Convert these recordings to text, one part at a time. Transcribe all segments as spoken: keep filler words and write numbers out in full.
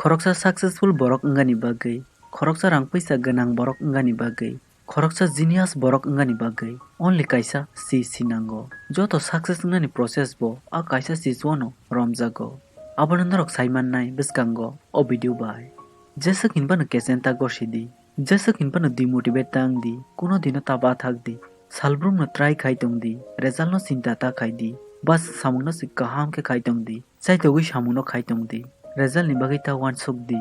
Khoroksa successful borok wngani bagwi, khoroksa rang puisa gwnang borok wngani bagwi, khoroksa genius borok wngani bagwi only kaisa sis si nango. Joto success wngnani process bo a kaisa sis o no romjago. Abono norok sai mannai bwskango o video bai. Jeswk hinphano kechenta gosi di, jeswk hinphano demotivate ta wng di, kuno dino ta bathak di. Salbrumno try khai tong di, result no chinta ta khai di, bas samungno se kaham khe khai tong di, chaitogwi samungno khai tong di, result ni bagwi ta uansuk di.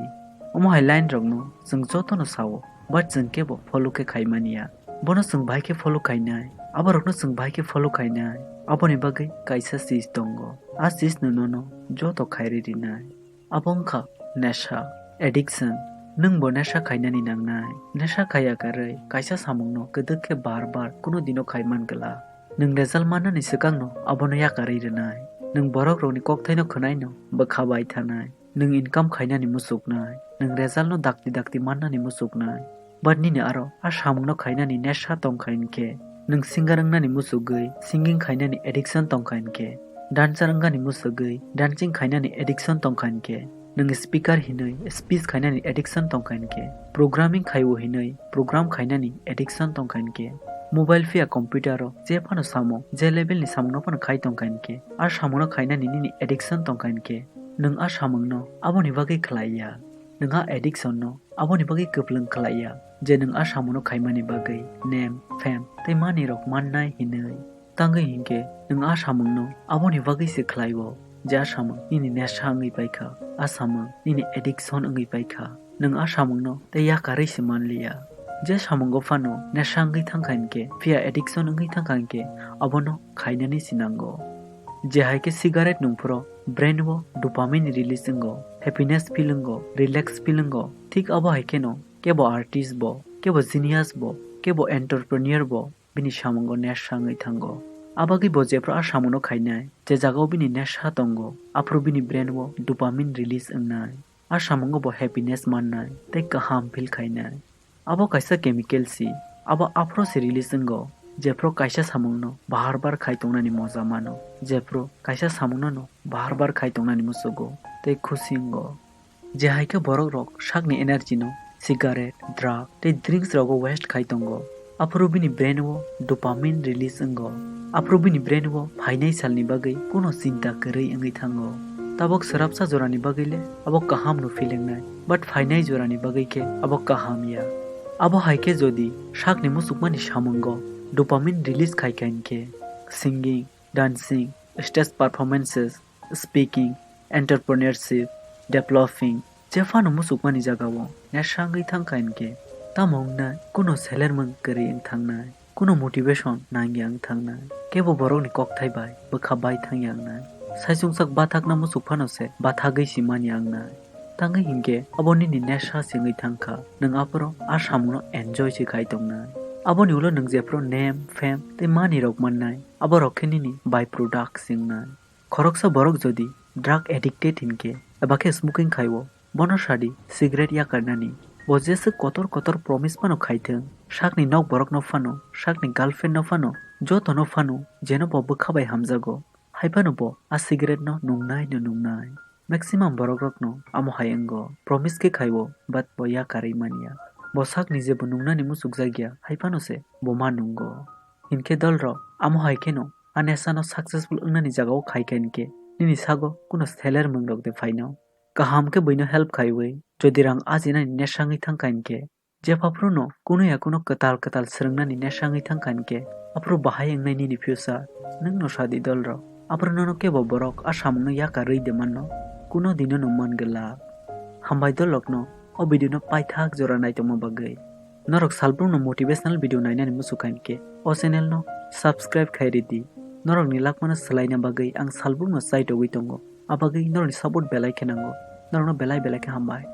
Omo hai line rokno chwng jotono sao, but chwng kebo follow khe khai manya. Bono chwng bahai khe follow khainai, aborokno chwng bahai khe follow khainai, aboni bagwi kaisa sis tongo. A sis no nono joto khairwi rinai. Abo wngkha nesha, addiction. Nwng bo nesha khainani nangnai. Nesha khaiya karwi kaisa samungno kwdwk khe bar bar kuno dino khai man glak. Nwng result mannani swkangno abono yakarwi rwnai. Nwng borokrokni kokthaino khwnaino bwkha bai thanai. Nwng income khainani muchuknai. Nwng resultno dakti dakti mannani muchuknai. But nini aro a samungno khainani nesha tongkha hinkhe, nwng singer wngnani muchugwi singing khainani addiction tongkha hinkhe, dancer wngnani muchugwi dancing khainani addiction tongkha hinkhe, nwng speaker hinwi speech khainani addiction tongkha hinkhe, programming khaiwi hinwi program khainani addiction tongkha hinkhe, mobile phiya computer o je phano samung, je level ni samungno phano khai tongkha hinkhe, a samungno khainani nini addiction tongkha hinkhe, nwng a samungno aboni bagwi khlaiya. Nwng a addiction no aboni bagwi kwplwng khlaiya je nwng a samungno khaimani bagwi name, fame tei manwi rok mannai hinwi. Tangwi hinkhe nwng a samungno aboni bagwi se khlaio je a samung nini nesha wngwi paikha, a samung nini addiction wngwi paikha. Nwng a samungno tei yakarwi se manliya. Je samungo phano nesha wngwi thangkha hinkhe, phiya addiction wngwi thangkha hinkhe, abono khainani se nango. Je hai khe cigarette nungphuru brain o dopamine release wngo, happiness feel wngo, relax feel wngo, thik abo hai kheno kebo artist bo, kebo genius bo, kebo entrepreneur bo bini samungo nesha wngwi thango. Abagwi bo jephru a samungno khainai, je jagao bini nesha tongo, aphuru bini brain o dopamine release wngnai. A samungo bo happiness mannai tei kaham feel khainai. Abo kaisa chemical si, abo aphuru se release wngo, jephru kaisa samungno bahar bar khai tongnani moja mano, jephru kaisa samungno no bahar bar khai tongnani muchugo tei khusi wngo. Je hai khe borok rok sakni energy no cigarette, drug tei drinks rogo waste khai tongo, aphuru bini brain o dopamine release wngo. Aphuru bini brain o phainai salni bagwi kuno chinta kwrwi wngwi thango. Tabok swrapsa jorani bagwi le abo kaham no feel wngnai, but phainai jorani bagwi khe abo kaham ya. Abo hai khe jodi sakni muchukmani samungo dopamine release khai kha hinkhe, singing, dancing, stage performances, speaking, entrepreneurship, developing, jephano muchukmani jagao nesha wngwi thangkha hinkhe, tamo wngnai, kuno selermung kwrwi wng thangnai, kuno motivation nangya wng thangnai, kebo borokni kokthai bai bwkha bai thangya wngnai, saichungsak bathakna muchuk phano se bathagwi si manya wngnai. Tangwi hinkhe abo nini nesha se wngwi thangkha, nwng aphuru a samungno enjoy se khai tongnai. Aboni ulo nwng jephuru name, fame tei manwi rok mannai, aborok khe nini by-product se wngnai. Khoroksa borok jodi drug addicted hinkhe eba khe smoking khaio, bono sadi cigarette yakarnani. Bo jeswk kotor kotor promise phano khaithwng, sakni nok borokno phano, sakni girlfriend no phano, jotono phano, jeno bo bwkha bai hamjago, hai phano bo a cigarette no nungnai no nungnai. Maximum borok rokno amo hai wngo, promise khe khaio, but bo yakarwi manya. Bo sakni jebo nungnani muchukjakya, hai phano se bo ma nungo. Hinkhe dol rok, amo hai kheno a nesha no successful wngnani jagao khai kha hinkhe, nini sago kuno selermung rok de phaino. Kaham khe buino help khaiwi, jodi rang ajinani nesha wngwi thangkha hinkhe, jepha phuru no kuno ya kuno kwtal kwtal swrwngnani nesha wngwi thangkha hinkhe, aphuru bahai wngnai nini future. Nwng no sadi dol rok, aphuru nono kebo borok a samungno yakarwi de manno, kuno dino no man glak. Hambai dol rokno o video no paithak jora naitongma bagwi. Norok salbrumno motivational video nainani muchukha hinkhe o channel no subscribe khai ridi. Norokni lakmano swlaina bagwi ang salbrumno chaitogwi tongo. Abagwi norokni support belai khe nango. Norokno belai belai khe hambai.